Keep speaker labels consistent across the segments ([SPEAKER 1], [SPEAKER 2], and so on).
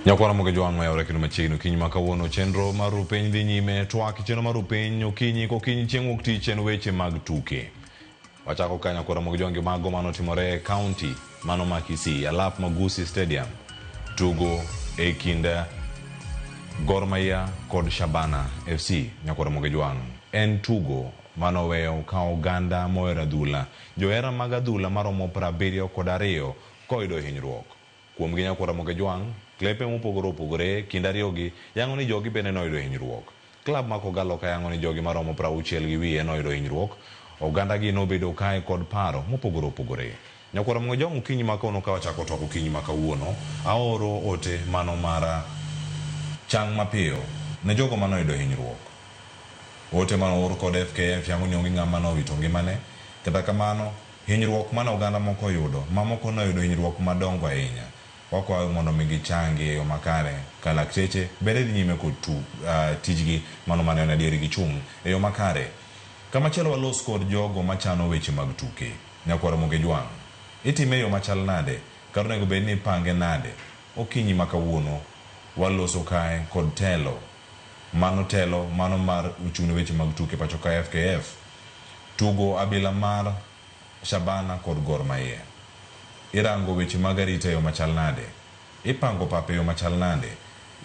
[SPEAKER 1] Nyakwara Moge Jwang' oyawore kendo machiegni okinyi ma kawuono chenro mar rupiny dhi nyime twak chenro mar rupiny okinyi kokinyi chieng' wuok tich en weche mag tuke. Wachako ka nyakwara Moge Jwang' gi mago manotimore e kaunti mano ma Kisii alap ma Gusii Stadium tugo e kind Gor Mahia kod Shabana FC. Nyakwara Moge Jwang' en tugo manoweyo ka oganda mohero adhula johera mag adhula maromo 72 koyudo hinyruok. Kuomgi nyakwar Ramogi Ajwang', klepe mopogore opogore kind ariyogi yango ni jogi bende noyudo hinyruok. Klab ma Kogalo ka yango ni jogi maromo prauchiel gi wiye noyudo hinyruok. Oganda gi nobedo kae kod paro mopogore opogore. Nyakwar Ramogi Ajwang' okinyi ma kawuono ka wachako twak okinyi ma kawuono, aoro ote mano mar chang mapiyo ne jogo manoyudo hinyruok. Ote mane oor kod FKF yango ni onge ng'ama nowito ngimane. Kata kamano, Hinyruok mane oganda moko oyudo, mamoko noyudo hinyruok madongo ahinya. Wakwayo mondo mi gichangi e yo makare ka lakteche bende dhi nyime kod tu, tijgi mano mane en adieri gichung' e yo makare. Kamachielo walos kod jogo machano weche mag tuke. Nyakwar Ramogi Ojwang', itime e yo machal nade kata onego bed ni ipange nade? Okinyi ma kawuono waloso kae kod telo mano telo mano mar ochung' ne weche mag tuke pacho ka FKF. Tugo abila mar Shabana kod Gor Mahia. Irango weche mag arita e yo machal nade? Ipango pap e yo machal nade?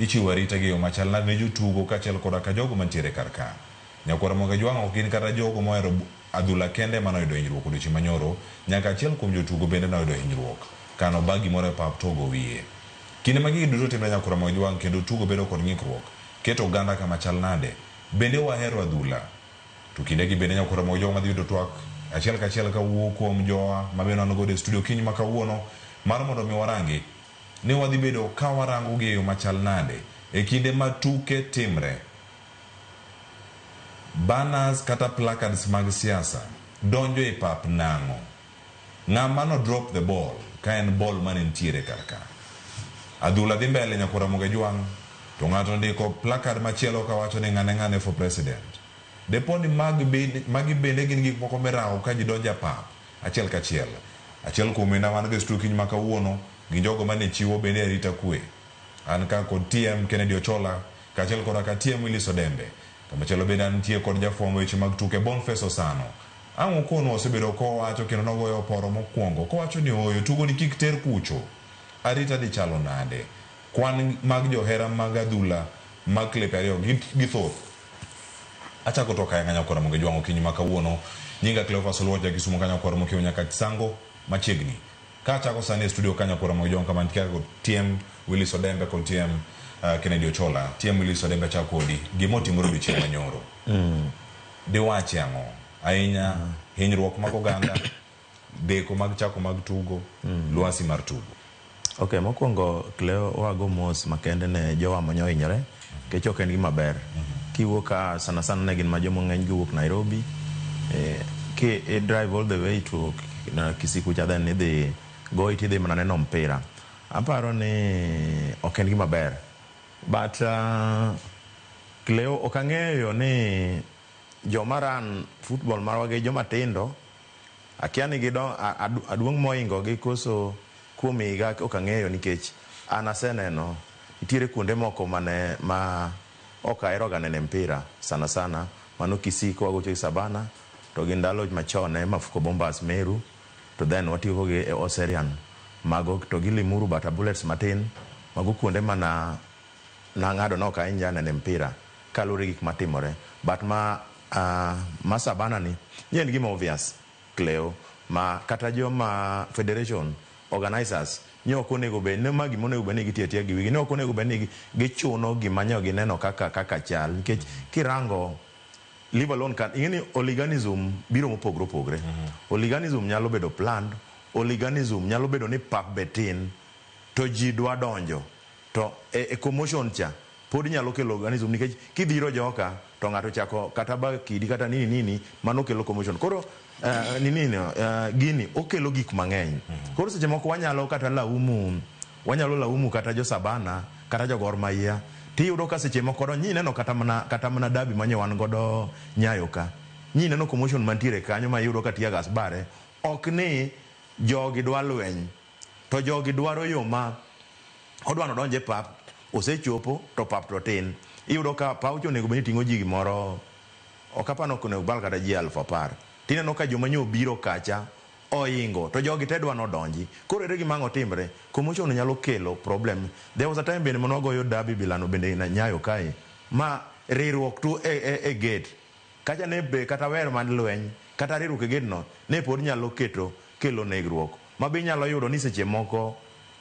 [SPEAKER 1] Ichiwo arita gi e yo machal nade ne jotugo kaachiel koda ka jogo mantiere kar ka? Nyakwar Ramogi Ajwang' ok gin kata jogo mohero adhula kende ema noyudo hinyruok odiochieng' manyoro, nyaka achiel kuom jotugo bende noyudo hinyruok kano ba gimoro e pap to ogo wiye. Kinde ma gigi duto timre Nyakwar Ramogi Ajwang' kendo tugo bedo kod ng'ikruok, keto oganda kama chal nade? Bende wahero adhula? To kindegi bende nyakwar Ramogi Ojwang' wadhi yudo twak achiel kachiel ka wuok kuom jowa ma bende wan godo e studio okinyi ma kawuono mar mondo mi warangi ni wadhi bedo ka warango gi e yo machal nade e kinde ma tuke timre. Banners kata placards mag siasa donjo e pap nang'o? Ng'ama no drop the ball ka en ball mane nitiere kar ka? Adhula dhi mbele nyakwar Ramogi Ajwang' to ng'ato ondiko placard machielo kawacho ni ng'ane ng'ane for president. Depo ni magi bende gin gik moko mirango ka ji donjo e pap achiel kachiel. Achiel kuom wenda man go e studio okinyi ma kawuono gin jogo mane chiwo bende arita kwe. An ka kod TM Kennedy Ochola kaachiel koda ka TM Willis Odembe. Kamachielo bende antie kod jafwamb weche mag tuke Boniface Osano. Ang' Okonu osebedo kowacho kendo nogoyo oporo mokwongo kowacho ni ooyo tugoni kik ter kucho. Arita dhi chalo nade? Kwan mag johera mag adhula mag klepe ariyo gi thoth. Achako twak ayanga nyakwar Ramogi Ajwang' okinyi ma kawuono. Nyinga Cleophas Oluoch ja Kisumo ka nyakwar Mokiewo nyaka Sango machiegni. Ka achako sani e studio ka nyakwar Ramogi Ajwang' kama antie kod TM Willis Odembe kod TM Kennedy Ochola. TM Willis Odembe achako kodi. Gima otimore odiochieng' manyoro. Diwachi ang'o? Ahinya hinyruok mag oganda, deko mag chako mag tugo, lwasi mar tugo.
[SPEAKER 2] Ok, mokwongo Cleo wago mos makende ne jowa manyo hinyore nikech ok en gima ber. Kiwuok ka sana sana ne gin ma joma ng'eny gi wuok Nairobi, ki i drive all the way to Kisii kucha then idhi goyi tidhi mana neno mpira. Aparo ni ok en gima ber. But Cleo ok ang'eyo ni joma run football marwa gi joma tindo akia ni gidong aduong' mohingo gi koso kuom higa ok ang'eyo nikech an aseneno nitiere kuonde moko mane ma ok ahero ga nene mpira sana sana mano Kisii ka wagocho gi Sabana to gi ndalo machon e Mafuko Bombers Meru to then watieko gi Oserian mago to gi Limuru Bata Bullets matin mago kuonde mana nang'ado ni ok ahinya nene mpira kaluwore gi gik matimore but ma ma Sabana ni ni en gima obvious Cleo ma kata joma federation organizers ni ok onego bed ni ma gima onego bed ni gitiyo atiya gi wigi ni ok onego bed ni gichuno gima nyo gineno kaka kaka chal nikech kirango leave alone ka ing'e ni hooliganism biro mopogore opogore. Hooliganism nyalo bedo planned, hooliganism nyalo bedo ni pap be tin to ji dwa donjo to e commotion cha pod nyalo kelo hooliganism nikech kidhiro joka to ng'ato chako kata ba kidi kata nini nini mano kelo commotion. Koro nini no, gini okelo gik mang'eny. Koro seche moko wanyalo kata laumu wanyalo laumu kata jo Sabana kata jo Gor Mahia tiyudo ka seche moko donjo ineno kata mana derby manyo wan godo Nyayo ka. Nyi neno commotion mantiere kanyo ma iyudo ka tear gas bare ok ni jogi dwa lweny to jogi dwaro yo ma odwa nodonj e pap osechopo to pap to tin. Iyudo ka paw cha onego bed ni ting'o ji gimoro ok apar ni ok onego bal kata ji 10,000. Tineno ka joma nyo obiro kacha oingo to jogi te dwa nodonji. Koro ere gima ang' otimre? Commotion nyalo kelo problem. There was a time bende mane wagoyo derby bilano bende Nyayo kae ma riwruok tu e gate. Kacha ne be kata wer mar lweny kata riwruok e gate no ne pod nyalo keto kelo negruok. Ma be inyalo yudo ni seche moko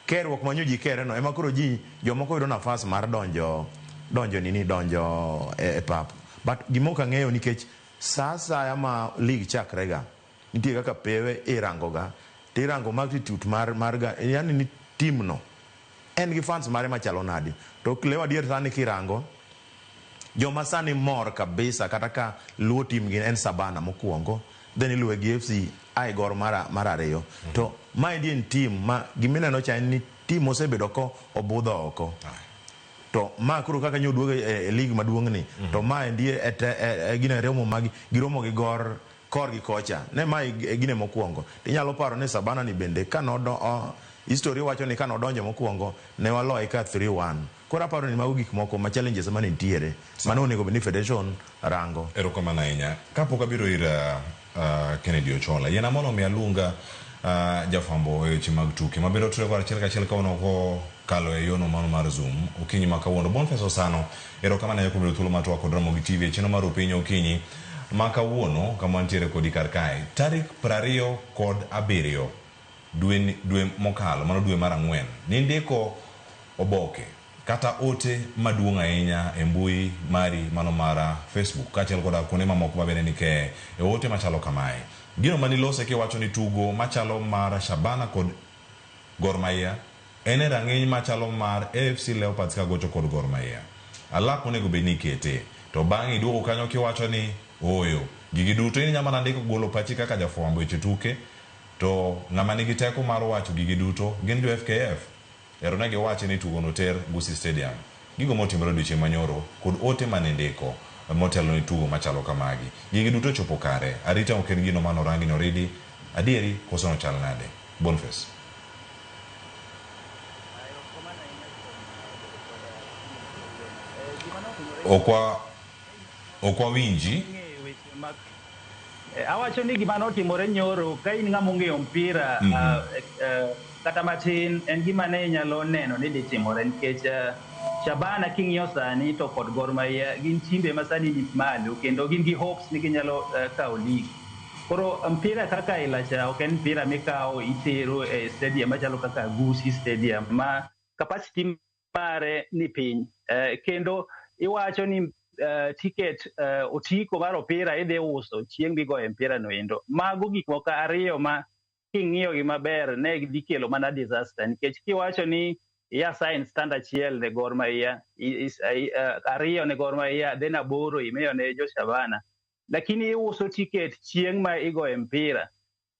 [SPEAKER 2] kerruok ma nyo ji kere no ema koro ji jomoko yudo nafas mar donjo nini donjo e pap. But gima ok ang'eyo nikech sa asaya ma league chakre ga nitie kaka pewe irango ga tirango magnitude mar ga yani ni team no en gi fans mare machalo nadi. To leo adier sani kirango joma sani mor kabisa kata ka luwo team gi en Shabana mokwongo then iluwe gi FC ae Gor mar ariyo. To maendi en team ma gimineno cha en ni team osebedo ko obudho oko. To ma koro kaka nyo duogo e league maduong' ni to maendi e gine romo mag giromo gi Gor kor gi kocha ne ma e gine mokwongo. Inyalo paro ni Shabana ni bende ka nodo history wacho ni ka nodonjo mokwongo ne waloye ka 3-1. Koro aparo ni mago gik moko ma challenges mane nitiere mano onego bed ni federation rango.
[SPEAKER 1] Erokamano ahinya. Kapok abiro ir Kennedy Ochola, yiena mondo mi aluong jafwambo e weche mag tuke mabiro tudore kod achiel kachiel kawuono kokalo e yono mano mar Zoom okinyi ma kawuono. Boniface Osano, erokamano ahinya kuom yudo thuolo mar twak kod Ramogi TV e chenro mar Upiny okinyi ma kawuono kama wantiere kodi kar kae. Tarik 27 dwe mokalo, mano dwe mar 4, nindiko oboke kata ote maduong' ahinya e mbui mari mano mar Facebook kaachiel koda kuonde mamoko mabende nikeye e ote machalo kamae. Gino manilose kiwacho ni tugo machalo mar Shabana kod Gor Mahia en e rang'iny machalo mar AFC Leopards kagocho kod Gor Mahia. Alap onego bed ni ikete. To bang'e iduogo kanyo kiwacho ni ooyo. Gigi duto in inyalo mana ndiko golo pachi kaka jafwambo weche tuke to ng'ama nigi teko mar wacho gigi duto gin jo FKF. Ero ne giwache ni tugo noter Gusii Stadium. Gigo motimore odiochieng' manyoro kod ote manindiko motelo ni tugo machalo kamagi. Gigi duto chopo kare. Arita ok en gino mano rangi noridi adieri koso nochal nade? Boniface. Ok wawinji.
[SPEAKER 3] Awacho ni gima notimore nyoro ka in ng'ama ong'eyo mpira kata matin en gima ne inyalo neno ni dhi timore nikech Shabana king'iyo sani to kod Gor Mahia gin timbe ma sani ni malo kendo gin gi hopes ni ginyalo kawo league. Koro mpira kaka ila cha ok en mpira mikawo itero e stadium machalo kaka Gusii Stadium ma capacity mare ni piny kendo iwacho ni ticket otiko mar opira idhi uso chieng' migoye mpira no endo. Mago gik moko ariyo ma king'iyo gi maber ne dhi kelo mana disaster nikech kiwacho ni iya sign stand achiel ne Gor Mahia, ariyo ne Gor Mahia, then 8 imiyo ne jo Shabana, lakini iuso ticket chieng' ma igoye mpira.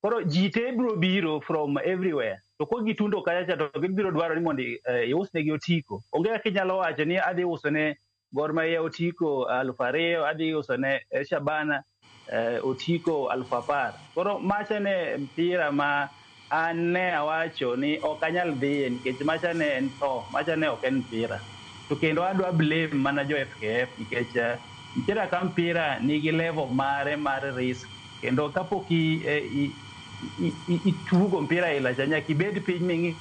[SPEAKER 3] Koro ji te biro biro from everywhere. To ko gitundo kacha cha to gibiro dwaro ni mondo iusnegi otiko. Onge kaka inyalo wacho ni adhi uso ne Gor Mahia otiko 2,000, adhi uso ne Shabana otiko 10,000. Koro macha ne mpira ma an ne awacho ni ok anyal dhiye nikech macha ne en tho, macha ne ok en mpira. To kendo adwa blame mana jo FKF nikech mpira ka mpira nigi level mare mar risk kendo kapok itugo mpira ila cha nyaka ibed piny ming'i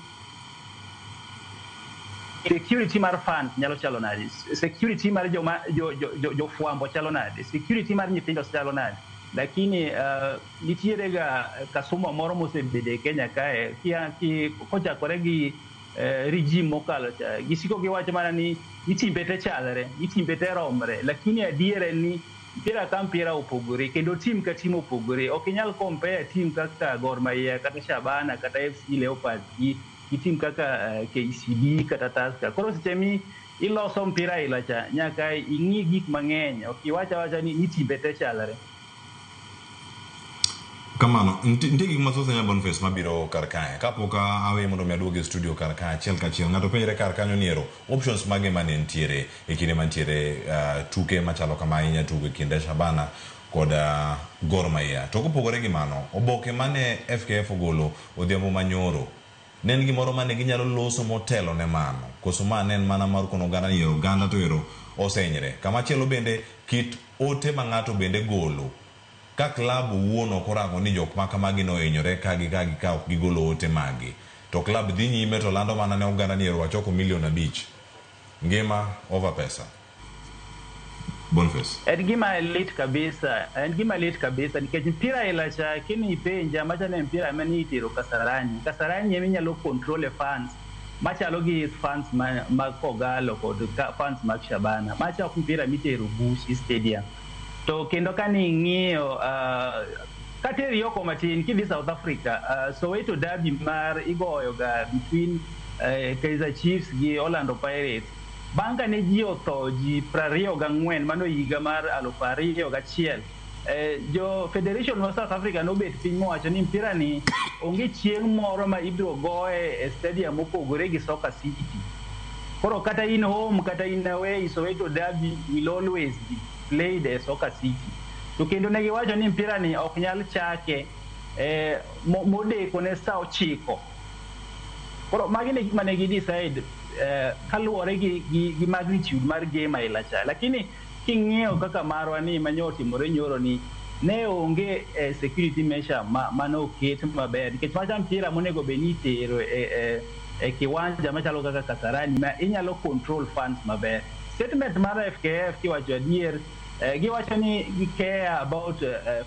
[SPEAKER 3] security mar fans nyalo chalo nade, security mar joma jofwambo chalo nade, security mar nyithindo chalo nade. Lakini nitiere ga kasumba moro mosebedo e Kenya kae kochakore gi regime mokalo cha gisiko giwacho mana ni timbe te chalre, ni timbe te romre, lakini adier en ni mpira ka mpira opogore kendo team ka team opogore. Ok inyal compare team kaka Gor Mahia kata Shabana kata FC Leopards gi team kaka KCB kata Tusker. Koro seche mi iloso mpira ila cha nyaka ing'i gik mang'eny, ok iwach awacha ni timbe te chalre.
[SPEAKER 1] Kamano, nitie gik mathoth ahinya Boniface mabiro kar kae. Kapok awe mondo mi aduog e studio kar kae achiel kachiel, ng'ato penjre kar kanyo ni ero options mage mane nitiere e kinde mantiere tuke machalo kama ahinya tugo e kind Shabana kod Gor Mahia. To kopogore gi mano, oboke mane FKF ogolo odhiambo manyoro Ne en gimoro mane ginyalo loso motelo ne mano. Koso ma ne en mana mar kono oganda ni ero oganda to ero osehinyre. Kamachielo bende kit ote ma ng'ato bende golo. Ka club owuon ok orango ni jok ma kamagi nohinyore ka gi ka gi ka ok gigolo ote maggi. To club dhi nyime to lando mana ne oganda ni ero wachoko milion 5. Ngima over pesa. Boniface.
[SPEAKER 3] En gima lit kabisa, en gima lit kabisa nikech mpira ila cha kini ipenja macha ne mpira mane itero Kasarani. Kasarani ema inyalo control e fans machalo gi fans mag Kogalo kod fans mag Shabana. Macha ok mpira mitero Gusii Stadium. To kendo kane ing'iyo kateri oko matin kidhi South Africa, Soweto derby mar igoyo ga between Kaizer Chiefs gi Orlando Pirates. Bang' kane ji otho ji 24, mano higa mar 2001, jo Federation ma South Africa nobet piny mowacho ni mpira ni onge chieng' moro ma ibiro goye e stadium mopogore gi Soccer City. Koro kata in home kata in away, Soweto derby will always be played e Soccer City. To kendo ne giwacho ni mpira ni ok nyal chake modeko ne sa 9. Koro magi ne gik mane gi decide kaluwore gi magnitude mar game aila cha. Lakini king'iyo kaka marwa ni manyo otimore nyoro ni ne onge security measure mane oket maber nikech macha mpira monego bed ni itero e kiwanja machalo kaka Kasarani ma inyalo control fans maber. Statement mar FKF kiwacho adier, giwacho ni gi care about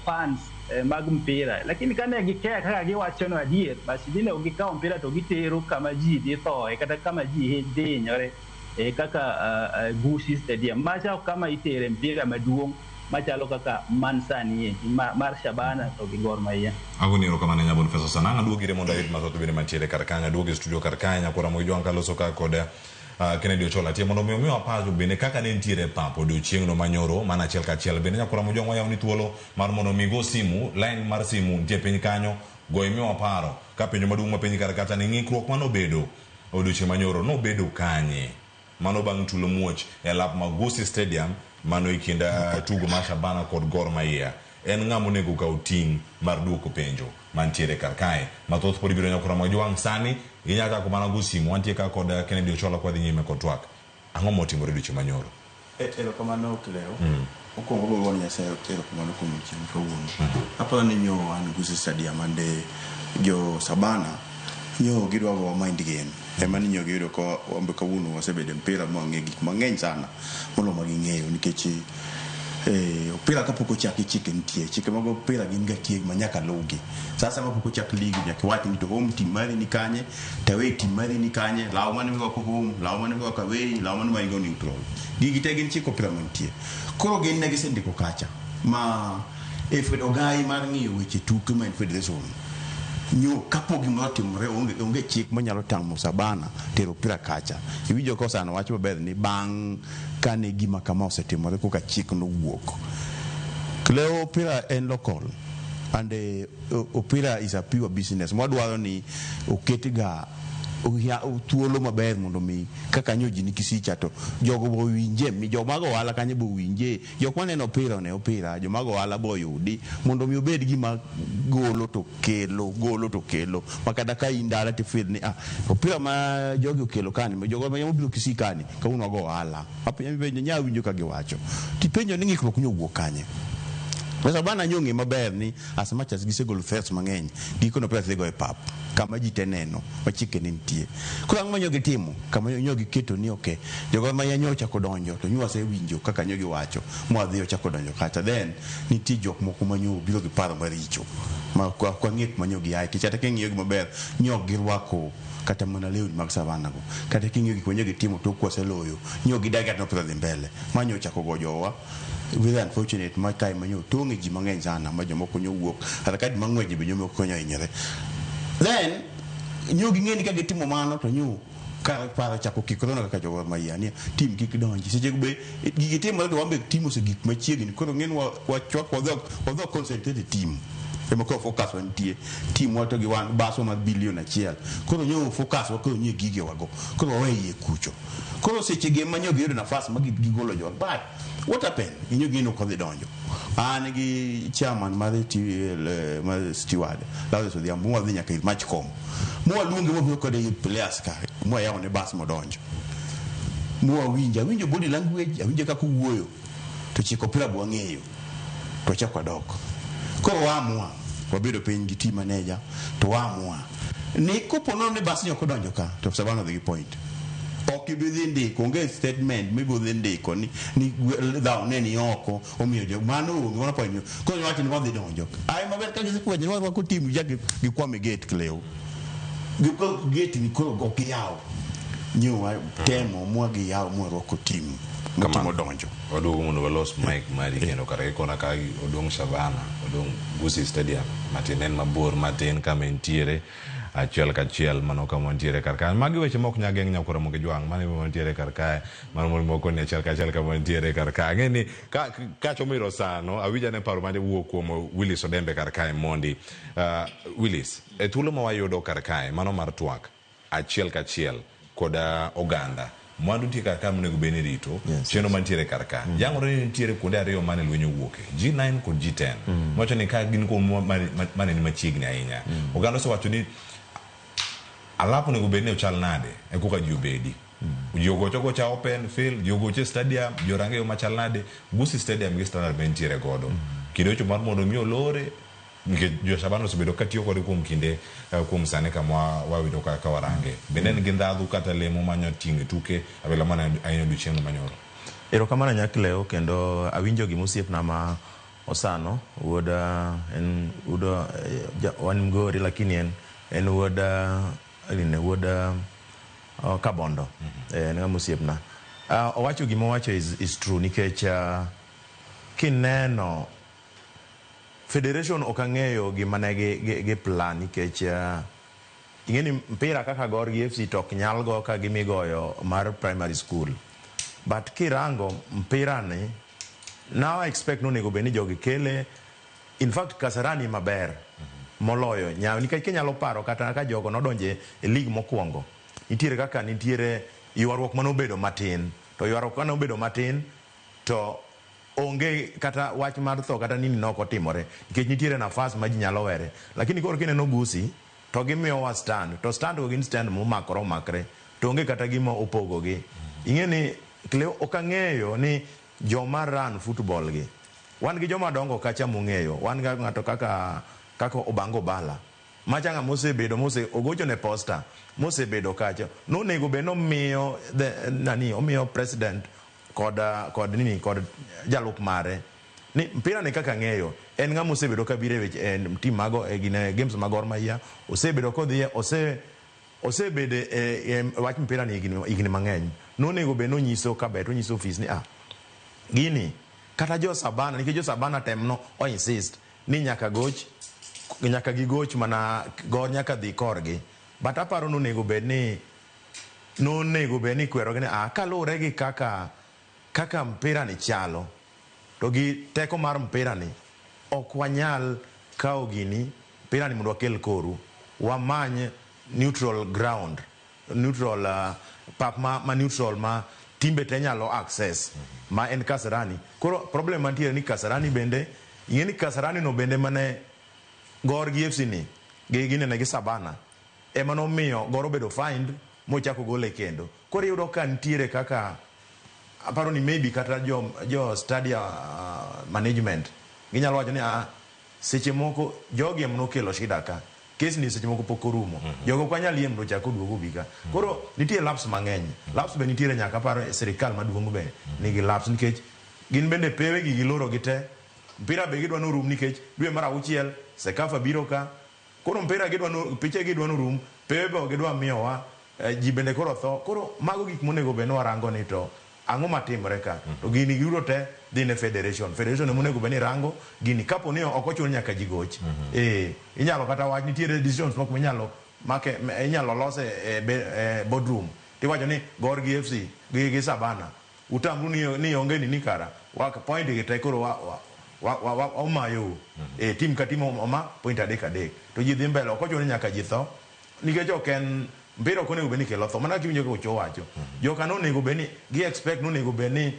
[SPEAKER 3] fans mag mpira, lakini kane gi care kaka giwacho no adier, basi dine ok gikawo mpira to gitero kama ji dhi thoe kata kama ji dhi hinyore kaka Gusii Stadium. Macha ok kama itere mpira maduong' machalo kaka man sani endi mar Shabana to gi Gor Mahia.
[SPEAKER 1] Agoni erokamano ahinya Boniface Osana. Ang' aduogi ire mondo ayud mathoth bende mantiere kar kanyo. Aduogi e studio kar kae nyakora Mogi Jwang' kaloso ka kod Kennedy Ochola tie mondo mi omiwa pacho bende kaka ne nitiere e pap odiochieng'no manyoro mana achiel kachiel. Bende nyakora Mogi Jwang' wayawoni thuolo mar mondo mi go simu, line mar simu nitie piny kanyo, go imiwa paro. Ka penjo maduong' mapenji kar kacha ni ng'ikruok manobedo odiochieng' manyoro nobedo kanye? Mano bang' tulo muoch e lap ma Gusii Stadium mano e kind tugo mar Shabana kod Gor Mahia. En ng'ama onego kaw ting' mar duoko penjo mantiere kar kae. Mathoth pod ibiro nyakora Mogi Jwang' sani inyalo chako mana go simu. Wantie ka kod Kennedy Ochola kwadhi nyime kod twak. Ang'o motimore odiochieng' manyoro?
[SPEAKER 4] Erokamano Cleo. Mokwongo abiro goyo ne Nyasaye erokamano kuom odiochieng' kawuono. Aparo ni nyo an Gusii Stadium ande jo Shabana nyo gidwa gowa mind game. Ema ni nyo giyudo ka wambe kawuono wasebedo e mpira mwang'e gik mang'eny sana moloyo ma ging'eyo nikech opira kapok ochaki chike nitie. Chike mag opira gin ga tie ma nyaka luwgi. Sasa ma pok ochak league nyaka iwach ni to home team mari ni kanye, to away team mari ni kanye, law mane mirwako home, law mane mirwako away, law mane ma ingo neutral. Gigi te gin chike opira mantie. Koro gin ne gisendiko kacha ma ogai mar ng'iyo weche tuke ma en federation nyo kapo gimoro otimore onge chik manyalo tamo Shabana tero opira kacha. Iwinjo ka Osano wacho maber ni bang' kane gima kama osetimore koka chik nowuok. Cleo, opira en local and opira is a pure business. Mwadwaro ni oket ga thuolo maber mondo mi kaka nyo ji ni Kisii cha to jogo bo winje, mi joma go ohala kanyo bo winje, jok maneno opira one opira, joma go ohala bo yudi mondo mi obed gima golo to kelo, golo to kelo. Ma kata ka in dala to feel ni opira ma jogi okelo kani, jogo ma obiro Kisii kani, kawuono wago ohala. Apenjo penjo nya winjo ka giwacho. Tipenjo ni ng'ikruok nyo owuok kanye. Shabana nyo ng'e maber ni as much as gisegolo threats mang'eny, gikono opira dhi go e pap kama ji te neno, ma chike ne nitie. Koro ang'o ma nyo gitimo? Kama nyo giketo ni okay, jogo ma nyo ochako donjo to nyo wasewinjo kaka nyo giwacho, mwadhi ochako donjo kacha. Then nitie jok moko ma nyo obiro gi paro maricho ma ok wang'e kuma nyo giaye, nikech kata king'iyo gi maber, nyo ok girwako kata mana lewni mag Savannah go. Kata king'iyo gik ma nyo gitimo tok kwaseloyo, nyo gidagi kata opira dhi mbele. Ma nyo ochako go jowa. Very unfortunate ma kae ma nyo tong'e ji mang'eny sana ma jomoko nyo wuok kata ka mang'weje be jomoko nyo hinyore. Then nyo ging'e ni ka gitimo mano to nyo kar paro chako kikore kaka jogo Mahia ni team kik donji. Seche go be gigi timore to wan be team osegik machiegni koro ng'e ni wachwak wadhok concentrate e team. Ema koro focus wantie team wa to gi wan baso mar bilion 1. Koro nyo focus wa koro nyie gige wago. Koro wawe iye kucho. Koro seche gi ema nyo giyudo nafas ma gigolo jo. But what happened? Inyo gino kodhi donjo. An gi chairman mar mar steward Lazarus Odhiambo mwadhi nyaka ir Matchcom, mwaluonge, mwabiro kode ir players ka, mwayawo ne bas modonjo, mwawinjo, awinjo body language, awinjo kaka owuoyo to chiko opira be wang'eyo to wachako wadok. Koro waamua wabedo piny gi team manager to waamua ni kopo nono ni bas ni ok odonjo ka to Shabana odhi gi point. Ok ibi dhi ndiko, onge statement mibiro dhi ndiko ni dhaw ne ni oko omiyo jo mano onge mano point. Koro wacho ni wadhi donjo ai maber ka gisefwenyo ni warwako team ja gikwamo e gate Cleo gate ni koro ok giyaw nyo temo mwa giyaw mwarwako team motimo donjo.
[SPEAKER 1] Waduogo mondo walos mic mari kendo kare kona ka odong' Shabana, odong' Gusii Stadium matin en mabor matin kama entiere achiel kachiel mano kama wantiere kar kae. Magi weche mok nyal geng' nyakora Mogi Jwang', mano ema wantiere kar kae, mano moko ni achiel kachiel kama wantiere kar kae. Ang'e ni ka chomo iro sano, awinjo ane paro mane wuok kuom Willis Odembe kar kae mondi. Willis, e thuolo ma wayudo kar kae, mano mar twak achiel kachiel kod oganda, mwandu nitie kar ka monego bed ni rito chenro mantiere kar ka. Yangore ni nitiere kuonde ariyo mane lweny owuoke, G9 kod G10. Wacho ni ka gin kuom mane ni machiegni ahinya. Oganda osewacho ni alap onego bed ni ochal nade e koka ji obedi. Ji ogocho gocha open field, ji ogoche stadium, ji orange yo machal nade. Gusii Stadium gi standard ma entiere godo. Kinde ochopo mar mondo mi olore nikech jo Shabana osebedo katiyo kode kuom kinde kuom sani kama wayudo ka warange. Bende en gi ndhadhu kata lemo manyo ting'o tuke abila mana ahinya odiochieng' manyoro.
[SPEAKER 2] Erokamano Nyakleo, kendo awinjo gima osiepna ma Osano wuod en wuod wan Migori, lakini en wuod nini, wuod Kabondo. En ng'ama osiepna. Owacho gima owacho is true nikech kineno federation ok ang'eyo gima ne gi plan nikech ing'e ni mpira kaka Gor gi FC to ok nyal go ka gimigoyo mar primary school, but kirango mpira ni now I expect nonego bed ni jogi kele in fact Kasarani maber moloyo nyawo nikech kinyalo paro kata ka jogo nodonje e league mokwongo, nitiere kaka nitiere ywaruok manobedo matin, to ywaruok manobedo matin to onge kata wach mar tho kata nini nok otimore nikech nitiere nafas ma ji nyalo were. Lakini koro kineno Gusii to gimiyowa stand, to stand go gin stand momakore omakre to onge kata gima opogogi. Ing'e ni Cleo, ok ang'eyo ni joma run football gi, wan gi joma dongo kacha mong'eyo, wan ga ng'ato kaka Obango Bala macha, ng'ama osebedo mose ogocho ne posta mosebedo kacha, nonego bed nomiyo nani, omiyo president kod nini kod jalup mare ni mpira ni. Kaka ng'eyo en ng'ama osebedo kabiro e weche e team mago e gine games mag Gor Mahia, osebedo kodhi osebedo e wach mpira ni higni mang'eny. Nonego bed nonyiso kabet onyiso ofis ni gini kata jo Sabana, nikech jo Sabana tem no o insist ni nyaka goch, nyaka gigoch mana Gor nyaka dhi korgi, but aparo nonego bed ni kwerogi ni kaluwore gi kaka mpira ni chalo to gi teko mar mpira ni ok wanyal kawo gini mpira ni mondo wakel koru, wamany neutral ground, neutral pap ma neutral ma timbe te nyalo access ma en Kasarani. Koro problem mantiere ni Kasarani bende ing'e ni Kasarani no bende mane Gor gi FC ni gi ginene gi Sabana ema nomiyo Gor obedo fined mochako gole kendo. Koro iyudo ka nitiere kaka aparo ni maybe kata jo stadia management ginyalo wacho ni seche moko jogi ema nokelo shida ka, kes ni seche moko pok orumo, jogo ok wanyal yie mondo ochak oduog obi ka. Koro nitie lapse mang'eny, lapse be nitiere nyaka aparo e sirikal maduong' be nigi lapse nikech gin bende pewe gi giloro gi te mpira be gidwa norum nikech dwe mar auchiel CECAFA biro ka. Koro mpira gidwa no, piche gidwa norum, pewe be ok gidwa miyowa ji bende koro tho. Koro mago gik monego bed ni warango ni to ang'o matimre ka to gini giduto te dhi ne federation. Federation ema onego bed ni rango gini kapo ni ok ochuno nyaka ji goch. Inyalo kata wach nitiere decisions moko minyalo make inyalo los e boardroom tiwacho ni Gor gi FC gi Sabana utamru ni onge ni kara wak point gi te koro wa omayou e team ka team oma point adek adek to ji dhi mbele. Ok ochuno ni nyaka ji tho nikech ok en mpira, ok onego bed ni kelo tho mana kiwinjo kaka Ocho wacho. Joka nonego bed ni gi expect nonego bed ni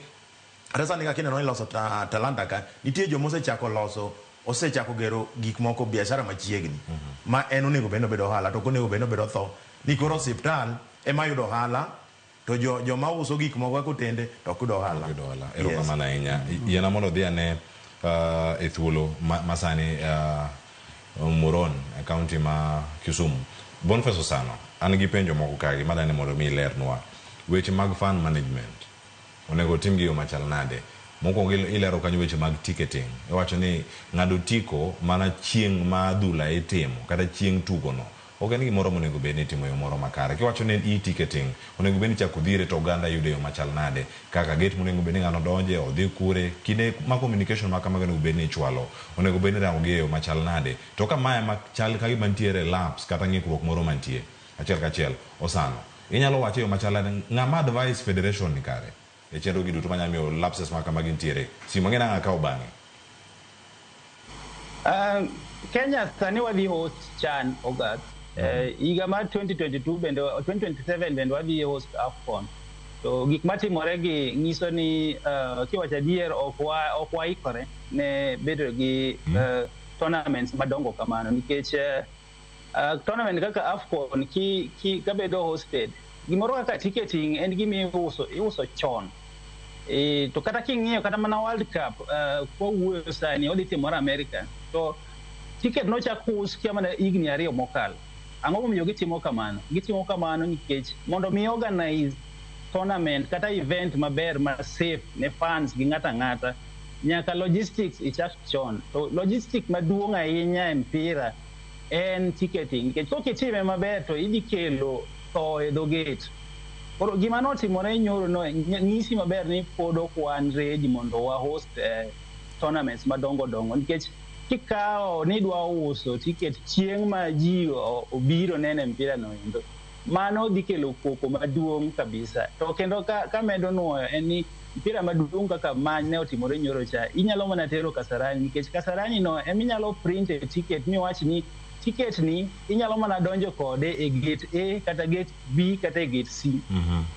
[SPEAKER 2] Kata sani kaka ineno ni loso Talanta ka, nitie joma osechako loso, osechako gero gik moko biashara machiegni. Ma en onego bed ni obedo ohala, to ok onego bed ni obedo tho. Ni koro osiptal ema yudo ohala, to joma uso gik moko kaka otende to ok yud ohala.
[SPEAKER 1] Yudo ohala. Erokamano ahinya. Yiena mondo odhi ane e thuolo masani Muron e kaunti ma Kisumu. Boniface Osano, an gi penjo moko kagi madani mondo mi ilernwa. Weche mag fan management onego otim gi yo machal nade? Mokwongo ilero kanyo weche mag ticketing. Iwacho ni ng'ado otiko mana chieng' ma adhula itimo kata chieng' tugono ok en gimoro monego bed ni itimo e yo moro makare. Kiwacho ni en e-ticketing, onego bed ni ichako dhire to oganda yude e yo machal nade? Kaka gate monego bed ni ng'ano donje, odhi kure, kinde ma communication ma kamago onego bed ni ichwalo, onego bed ni irango gi e yo machal nade? To ka mae ma chal ka gima nitiere lapse kata ng'ikruok moro mantie, achiel kachiel, Osano, inyalo wache e yo machal nade? Ng'ama advise federation ni kare e chenro gi duto manyalo miyo lapses ma kamagi nitiere? Simu ang'e nang'o akawo bang'e.
[SPEAKER 3] Kenya sani wadhi host CHAN August. Higa mar 2022 bende 2027 bende wadhi host AFCON. To gik matimore gi nyiso ni kiwacho adier ok waikore ne bedo gi tournaments madongo kamano nikech tournament kaka AFCON ki kabedo hosted gimoro kaka ticketing en gima iuso chon. To kata king'iyo kata mana World Cup kwawuoyo sani odhi timore America to ticket nochak us kia mana higni 2 mokalo. Ang'o momiyo gitimo kamano? Gitimo kamano nikech mondo mi organize tournament kata event maber ma safe ne fans gi ng'ato ang'ata nyaka logistics ichak chon. To logistics maduong' ahinya e mpira en ticketing nikech kok itime maber to idhi kelo tho e dho gate. Koro gima notimore nyoro no nyisi maber ni pod ok wan ready mondo wa host tournaments madongo dongo nikech kikawo ni idwa uso ticket chieng' ma ji obiro neno mpira no endo mano dhi kelo koko maduong' kabisa. To kendo ka medo nuoyo en ni mpira maduong' kaka ma ne otimore nyoro cha inyalo mana tero Kasarani nikech Kasarani no eminyalo print e ticket miwach ni ticket ni inyalo mana donjo kode e gate A kata gate B kata e gate C.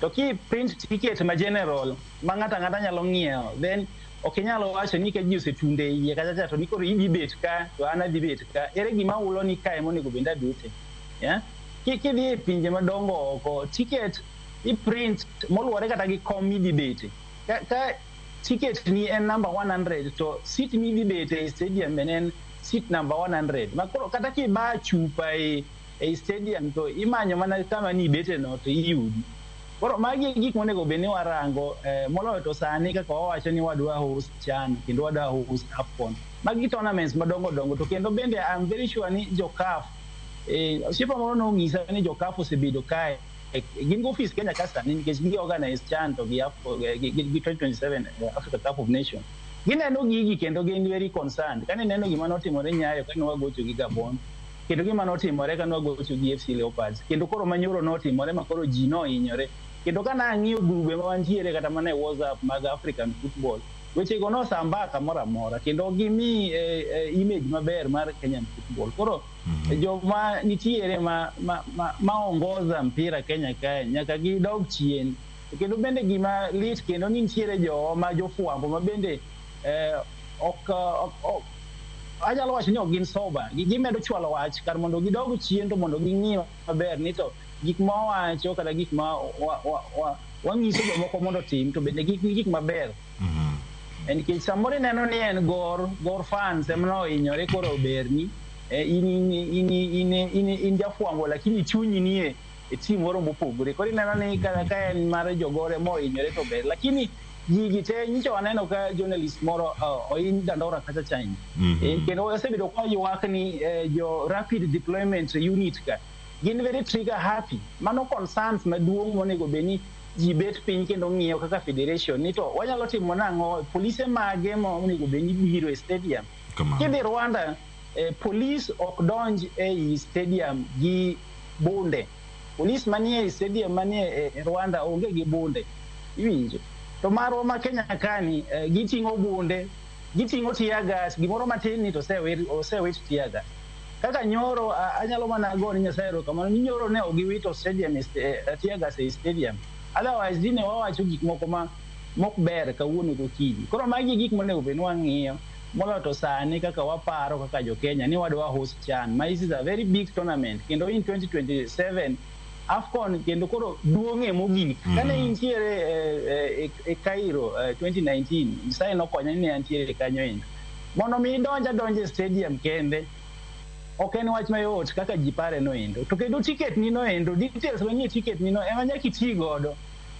[SPEAKER 3] To ki print ticket ma general ma ng'ato ang'ata nyalo ng'iewo then ok inyal wacho ni ka ji osetunde iye kacha cha to ni koro idhi bet ka to an adhi bet ka. Ere gima hulo ni kae monego bed abete? Yeah? Kidhi e pinje madongo oko, ticket i print moluwore kata gi kom midhi bete. Ka ticket ni en number 100 to seat midhi bete e stadium bende en seat number 100. Ma koro kata kiba chupa e stadium to imanyo mana kama ni ibete no to iyudi. Koro magi e gik monego bed ni warango moloyo to sani kaka wawacho ni wadwa host CHAN kendo wadwa host AFCON. Magi tournaments madongo dongo to kendo bende I'm very sure ni jo CAF osiepa moro nonyisa ni jo CAF osebedo kae gin gi office Kenya ka sani nikech gi organize CHAN to gi AFCON gi 2027 Africa Cup of Nations. Gineno gigi kendo gin very concerned. Kane ineno gima notimore Nyayo kane wagocho gi Gabon kendo gima notimore kane wagocho gi FC Leopards kendo koro manyoro notimore ma koro ji nohinyore. Kendo ka nang'iyo grube ma wantiere kata mana e WhatsApp mag African football, wechego nosambaa kamoro amora kendo gimi image maber mar Kenyan football. Koro joma nitiere ma ongoza mpira Kenya kae nyaka gidog chien. Kendo bende gima lit kendo ni nitiere jowa ma jofwambo ma bende ok anyalo wacho ni ok gin sober. Gimedo chwalo wach kar mondo gidog chien to mondo ging'i maber ni to gik ma wawacho kata gik ma wanyiso jomoko mondo otim to bende gik gik maber. Nikech samoro ineno ni en gor fans ema nohinyore koro oberni in jafwambo lakini chunyi nie e team moro mopogore. Koro ineno ni kata ka en mar jogore mohinyore to ber. Lakini gigi te nyicha waneno ka journalist moro ohiny Dandora kacha cha. Kendo osebedo ka ywak ni jo rapid deployment unit ka gin very trigger happy. Mano concerns maduong' monego bed ni ji bet piny kendo ng'iyo kaka federation ni to wanyalo timo nang'o, polise mage monego bed ni biro e stadium. Kidhi Rwanda, police ok donj ei stadium gi bunde. Police manie e stadium manie e Rwanda onge gi bunde. Iwinjo? To marwa ma Kenya kani giting'o bunde, giting'o tear gas, gimoro matin ni to osewit tear gas. Kaka nyoro anyalo mana go ni Nyasaye erokamano ni nyoro ne ok giwito stadium tear gas e stadium. Otherwise dine wawacho gik moko ma mok ber kawuono gokinyi. Koro magi gik monego bed ni wang'iyo moloyo to sani kaka waparo kaka jo Kenya ni wadwa host CHAN. Ma this is a very big tournament kendo in 2027 AFCON kendo koro duong'e mogik. Kane intiere e Cairo 2019, Nyasaye nokonya ni ne antiere kanyo endo. Mondo mi idonj adonja e stadium kende ok en wach mayot kaka ji pare no endo. To kendo ticket ni no endo, details manie ticket ni no ema nyaka iti godo.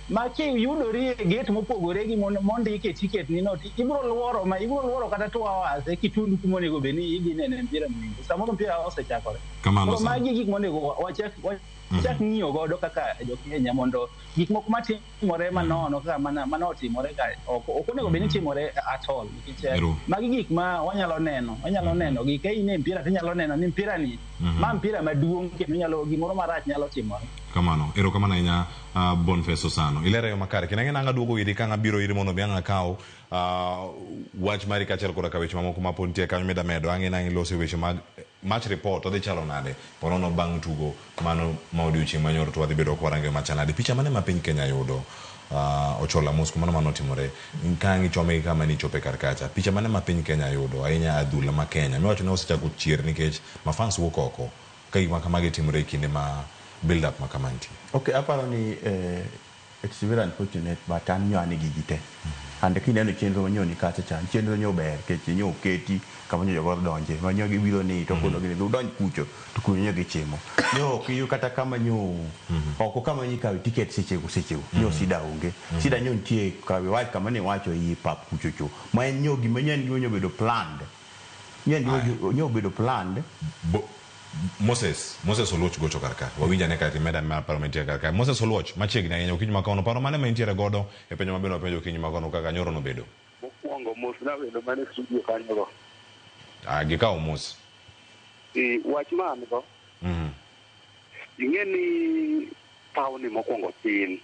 [SPEAKER 3] Ma kiyudori e gate mopogore gi mondiki e ticket ni no, ibiro luoro ma ibiro luoro kata 2 hours e kitundu kuma onego bed ni idhi nene mpira no endo. Samoro mpira osechakore.
[SPEAKER 1] Kamano.
[SPEAKER 3] Koro magi gik monego wachak ng'iyo godo kaka jo Kenya mondo gik moko matimore manono kaka mana otimore ka ok onego bed ni timore at all nikech magi gik ma wanyalo neno gi ka in e mpira tinyalo neno ni mpira ni ma mpira maduong' kendo nyalo gimoro marach nyalo timore.
[SPEAKER 1] Kamano, erokamano ahinya, Boniface Osano. Ilero e yo makare. Kendo ang'e nanga duogo iri ka ang' abiro iri mondo mi ang' akaw wach mari kaachiel koda ka weche mamoko ma pod nitie kanyo mida medo. Ang'e nang' iloso e weche mag match report odhi chalo nade ponono bang' tugo mano ma odiochieng' manyoro to wadhi bedo ka warango machal nade. Picha mane ma piny Kenya yudo Ochola mos kumano mano otimore ka ang' ichome gi kama nichope kar kacha. Picha mane ma piny Kenya yudo ahinya adhula ma Kenya miwacho ni osechako chier nikech mafans wuok oko ka gik ma kamagi timore e kinde ma build up ma kama nitie.
[SPEAKER 4] Okay, aparo ni it's very unfortunate, but an nyo an gi ji te. And kineno chenro manyo ni kacha cha, chenro nyo ber nikech nyo oketi kama nyo jogor donje, ma nyo gibiro ni to kono gini udonj kucho to kuno nyo gichimo. Nyo ok iyud kata kama nyo oko kama nyo ikawe ticket sechego sechego nyo sida onge. Sida nyo nitie kawe wach kama ne wacho i pap kucho cho. Ma en nyo gima nyo en gima nyo bedo planned. Nyo en gima nyo obedo planned.
[SPEAKER 1] Moses Oluoch gocho kar ka. Wawinj ane ka timeda mar paro mantie kar ka. Moses Oluoch, machiegni ahinya okinyi ma kawuono. Paro mane ma intiere godo e penjo mabende wapenjo okinyi ma kawuono kaka nyoro nobedo?
[SPEAKER 5] Mokwongo mosna welo mane studio kanyogo.
[SPEAKER 1] Ah, gikawo mos.
[SPEAKER 5] E, wach ma an go, ing'e ni pawni mokwongo tin.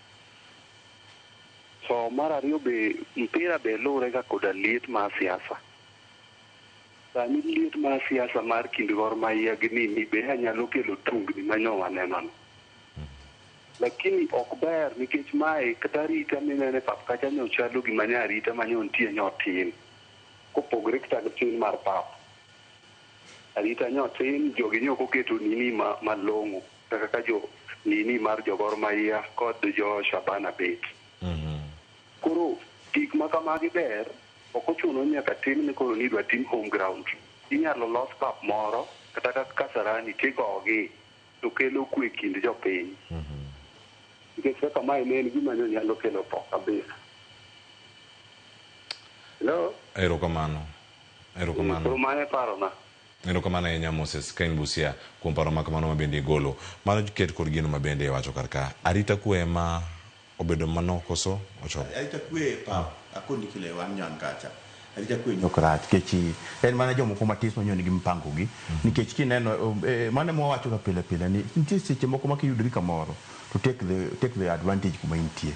[SPEAKER 5] To mar ariyo be mpira be luwre ga koda liet mar siasa. Sani liet mar siasa mar kind Gor Mahia gi nini be nyalo kelo tungni manyo waneno no. Lakini ok ber nikech mae kata arita mineno e pap kacha nyo chalo gima nya arita manyo nitie nyo tin. Kopogore kata gi tin mar pap. Arita nyo tin, jogi nyo ok oketo nini ma malong'o kaka ka jo nini mar jo Gor Mahia kod jo Shabana bet. Koro gik ma kamagi ber, ok ochuno ni nyaka tim ni koro ni idwa tim home ground. Inyalo los pap moro kata kaka Kasarani tigogi to kelo kwe kind jopiny. Nikech kaka mae ne en gima nyo nyalo kelo tho kabisa. Hello?
[SPEAKER 1] Erokamano. Erokamano.
[SPEAKER 5] Koro mano e parona.
[SPEAKER 1] Erokamano ahinya Moses ka in Busia kuom paro ma kamano ma bende igolo. Mano ket kod gino ma bende iwacho kar ka. Arita kwe ema obedo manok koso Ochola?
[SPEAKER 4] Arita kwe pap akoni kile wan nyon kacha. Arita kwe ok rach nikech en mana jomoko matis manyo nigi mpango gi nikech kineno mano ema wawacho ga pile pile ni nitie seche moko ma kiyudori kamoro to take the advantage kuma intie.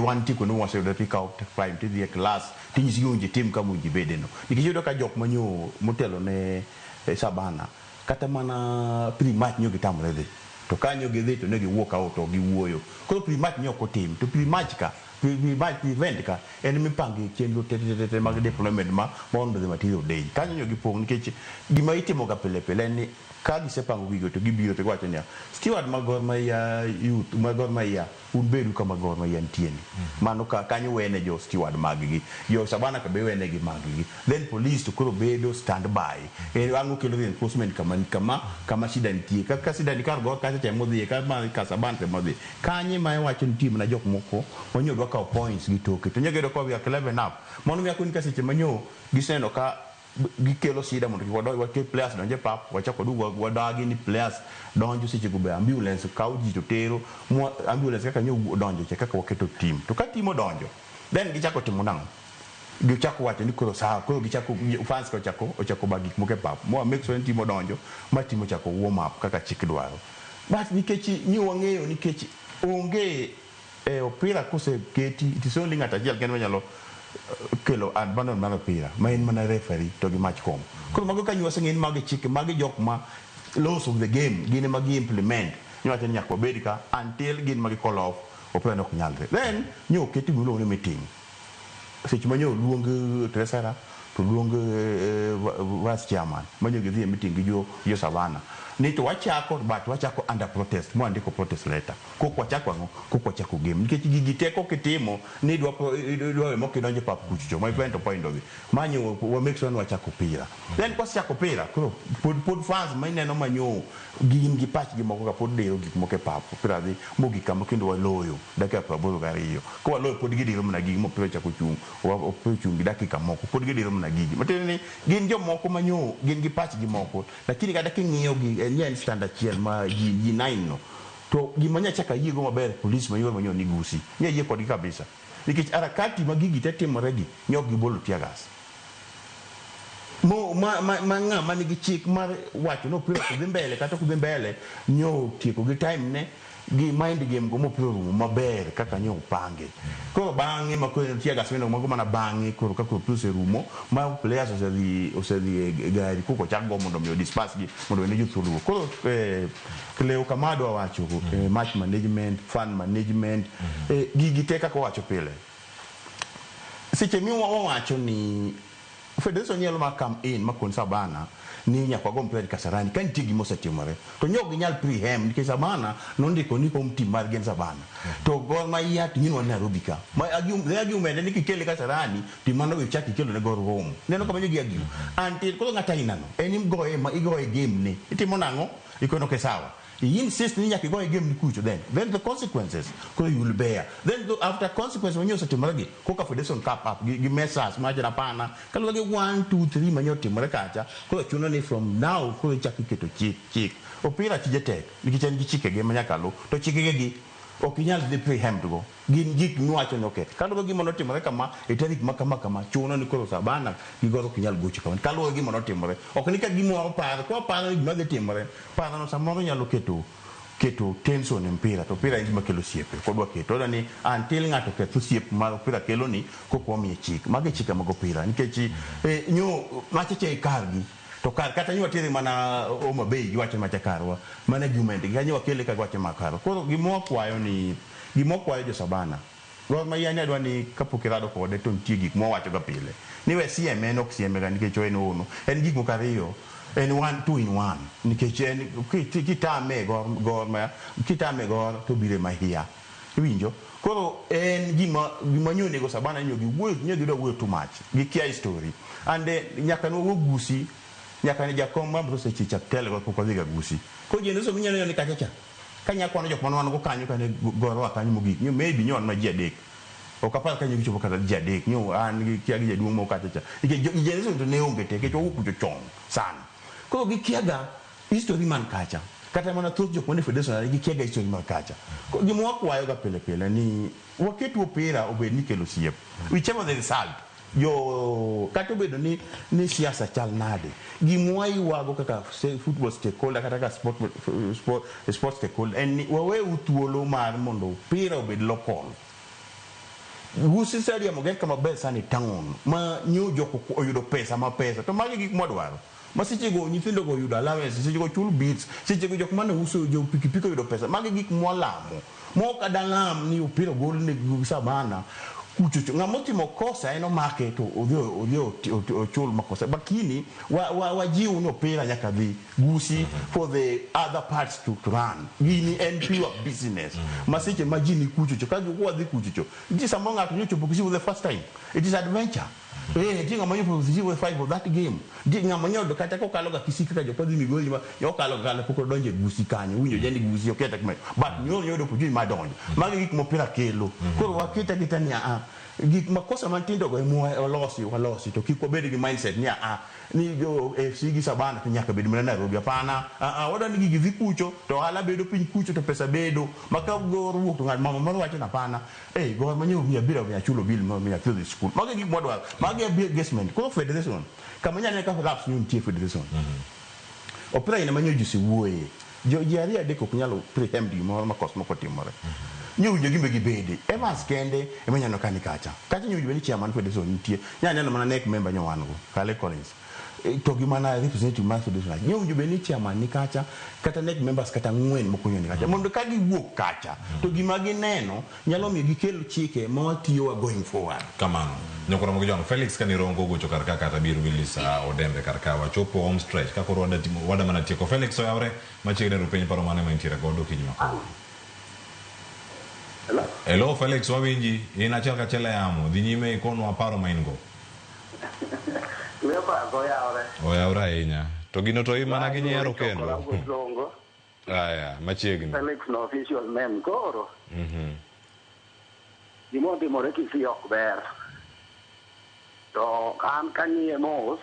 [SPEAKER 4] Wan nitie kuonde mwaseyudo tikawo time tidhi e class tinyisi gi owinjo itim kama owinjo ibede no. Nikech iyudo ka jok manyo motelo ne Shabana kata mana pre-match nyo gitamre dhi. To kanyo gidhi to ne giwuok out to giwuoyo. Koro pre-match ne ok otim. To pre-match ka, pre-match pre-event ka en mipange chenro te te te mag deployment ma mondo the material day. Kanyo nyo gipong' nikech gima itimo ga pile pile en ni ka gisepango gigo to gibiro to giwacho niya, steward mag Gor Mahia youth mag Gor Mahia un bedu kama Gor Mahia nitie ni. Mano ka kanyo wene jo steward mag gi. Jo Shabana ka be wene gi mag gi. Then police to koro bedo stand by. Ang' okelo reinforcement kama kama kama shida nitie. Ka shida ni kar Gor kacha cha modhiye ka ma ka Shabana to modhi. Kanye ma iwacho nitie mana jok moko manyo dwa kawo points gi toke. To nyalo yudo ka we are clever enough. Mano miyo akoni ka seche manyo giseneno ka gikelo shida mondo kik wadonj waket players donj e pap wachak waduog wadagi ni players donjo seche go be ambulance kawo ji to tero mwa ambulance kaka nyo odonjo cha kaka waketo team to ka team odonjo then gichako timo nang'o gichako wacho ni koro sawa koro gichako fans ka ochako ba gik moko e pap moa make sure ni team odonjo ma team ochako warm up kaka chik dwaro but nikech ni wang'eyo nikech onge e opira koseketi it is only ng'ato achiel kende manyalo kelo abandon mar opira ma en mana referee to gi match com. Koro mago ka waseng'eyo ni magi chike magi jok ma laws of the game gin ema gi implement niwacho ni nyaka wabed ka until gin ma gi call off opira no ok nyalre. Then nyo oketi gimiluongo ni meeting. Seche ma nyo oluong treasurer to oluong vice chairman manyo gidhi e meeting gi jo Savannah ni to wachako, but wachako under protest, mwandiko protest letter kok wachako ang'o, kok wachako game, nikech gigi te kok itimo ni idwa we mok idonjo e pap kuchocho. My friend, to point of manyo wa make sure ni wachako pira. Then kwasechako pira, koro pod fans ma ineno manyo gin gi pachgi moko ka pod diro gik moko e pap. Opira dhi mogik kama kendo waloyo dakika 82. Ka waloyo, pod gidiro mana gigi mopira ochako chung', opira ochung' gi dakika moko, pod gidiro mana gigi, matiende ni gin jomoko manyo gin gi pachgi moko, lakini kata king'iyo gi en ni en stand achiel ma ji nine no. To gima nyachako ayiego maber, police ma yore manyo ni Gusii nya yie kodgi kabisa, nikech harakati ma gigi te timore gi ne ok gibolo tear gas mo ma ng'ama nigi chik mar wacho ni opira ok dhi mbele kata ok dhi mbele nyo tieko gi time ne gi mind game go mopira orumo maber kaka nyo opange. Koro bang'e ma koro tear gas mino mago mana bang'e, koro ka koro opira oserumo ma players osedhi e gari, koko chak go mondo mi o disperse gi mondo wene jothuolo. Koro Cleo, kama adwa wacho, match management, fan management, gigi te kaka wacho pile seche mi wawacho ni federation nyalo ma come in ma kon Sabana ni nyaka wago mpira Kasarani ka nitie gima osetimore, to nyo ok ginyal preempt, nikech Sabana nondiko ni home team margi en Sabana, to Gor Mahia to nyinwa Nairobi ka ma the argument en ni kikele Kasarani to mano ichak ikelo ne Gor home. Neno kama gi argue until koro ng'ata ainano en igoye ma igoye game ni itimo nang'o, ikono ke sawa, I insist ni nyaka igoye game ni kucho, then the consequences koro you will bear. Then after consequence manyo osetimore gi koka federation cap up gi measures ma wacho hapana, kaluwore gi 1 2 3 manyo otimore kacha, koro chuno ni from now koro ichako iketo chik. Opira tije tek nikech en gi chikege ma nyaka lu, to chikege gi ok inyal dhi preempt go, gin gik miwacho ni okay, kaluwore gi gima notimore kama e tarik ma kama kama, chuno ni koro Sabana gi Gor ok nyal gocho kama kaluwore gi gima notimore. Ok ni ka gimoro paro kwa paro ni gima dhi timore, parono samoro nyalo keto tension e mpira, to mpira en gima kelo osiepe. Kodwa keto odwa ni until ng'ato keth osiep mar opira kelo ni kok wamiye chik mago e chike mag opira, nikech nyo machacha e kargi to kar kata nyo watere mana Homa Bay giwacho ni macha karwa mana argument gi kanyo wakele ka giwacho ma karwa. Koro gima wakwayo ni gima wakwayo jo Sabana, Gor Mahia, ni adwa ni kapok irado kode to nitie gik mwawacho ga pile ni we sieme, en ok sieme ga nikech en ono en gik moko ariyo, en one two in one, nikech en kitame Gor Mahia, kitame Gor to biro e Mahia, iwinjo? Koro en gima nyo onego Sabana nyo giwuoyo, nyo gidwa wuoyo too much, gikia history and nyaka nwawuog Gusii, nyaka ne jakom mar oseche chak telo go pok wadhi ga Gusii. Koro generation minyalo neno ni kacha cha ka nya kwano jok mane wan go kanyo kane gorowa kanyo mogik nyo maybe nyo wan ma ji adek, ok apar ka nyo gichopo kata ji adek, nyo an gi kia gi jaduong' moko kacha cha, nikech generation to ne onge te, nikech wawuok kucho chon sana. Koro gikiaga history man kacha, kata mana thoth jok mane federation gikiaga history man kacha. Koro gima wakwayo ga pile pile ni waket opira obed ni kelo osiep, whichever the result, jo kata obedo ni siasa chal nade, gima waywago kaka football stakeholder kata kaka sport stakeholder en ni waweu thuolo mar mondo opira obed local. Gusii Stadium oger kama ber sani town ma nyo jok oyudo pesa ma pesa to magi gik mwadwaro ma sechego nyithindo go oyudo allowance, sechego chul bills, sechego jok mane uso jo pikipiki oyudo pesa. Magi gik mwalamo mok adalam ni opira ogol ne Sabana kuchocho. Ng'ama otimo kosa en omake to odhi ochul makosa, lakini wajiw ni opira nyaka dhi Gusii for the other parts to run. Gini en pure business ma seche ma ji ni kuchocho ka wadhi kuchocho nitie samoro ng'ato nyochopo Kisii for the first time, it is adventure. Nitie ng'ama nyochopo Kisii for the fight for that game, nitie ng'ama nyodo kata kokalo ga Kisii kaka jok madhi Migori ma okalo kalo pok odonjo e Gusii kanyo, winjo jani Gusii ok kata kuma, but nyoro nyodo opportunity mar donjo. Magi gik mopira kelo. Koro waketa kita ni a gik makosa matindo go ema walosi to kik wabed gi mindset ni a ni jo AFC gi Sabana to nyaka bed mana Nairobi. Hapana, a wadwa ni gigi dhi kucho to ohala bedo piny kucho to pesa bedo ma ka Gor wuok to ng'at mama moro wacho ni hapana, Gor manyo miya biro miya chulo bill ma miya thiedho e school. Magi gik mwadwaro, magi e engagement. Koro federation kama inyalo neno ka lapse ni nitie federation opira ina manyo ji osewuoye jo ji ariyo adek ok nyal preempt gimoro ma kos moko timore. Nyowinjo gimbe gibede. Evans kende ema nyaneno ka ni kacha. Kacha nyowinjo bed ni chairman federation nitie. Nya neno mana NEC member nyo wan go, Kale Collins. To gi mana representative mar federation. Nyowinjo bed ni chairman ni kacha, kata NEC members kata 4 moko nyo ni kacha. Mondo ka giwuok kacha, to gima gineno nyalo miyo gikel chike ma watiyowa going forward.
[SPEAKER 1] Kamano. Nyokoro mag jong Felix Kanirongo ogocho kar ka kata biro Willis Odembe kar ka wachopo home stretch ka koro wada mana tieko. Felix oyawre machiegni ru piny paro mane ma intiere godo okinyi ma kawuono.
[SPEAKER 6] Hello?
[SPEAKER 1] Hello Felix, wawinji. In achiel kachiel e yamo. Dhi nyime ikonwa paro ma in go.
[SPEAKER 6] Leopards oyawre.
[SPEAKER 1] Oyawre ahinya. To gino to imana gi nyiero kendo.
[SPEAKER 6] Songo.
[SPEAKER 1] Aya, machiegni.
[SPEAKER 6] Felix no official name koro. Gima otimore Kisii ok ber. To an kang'iye mos,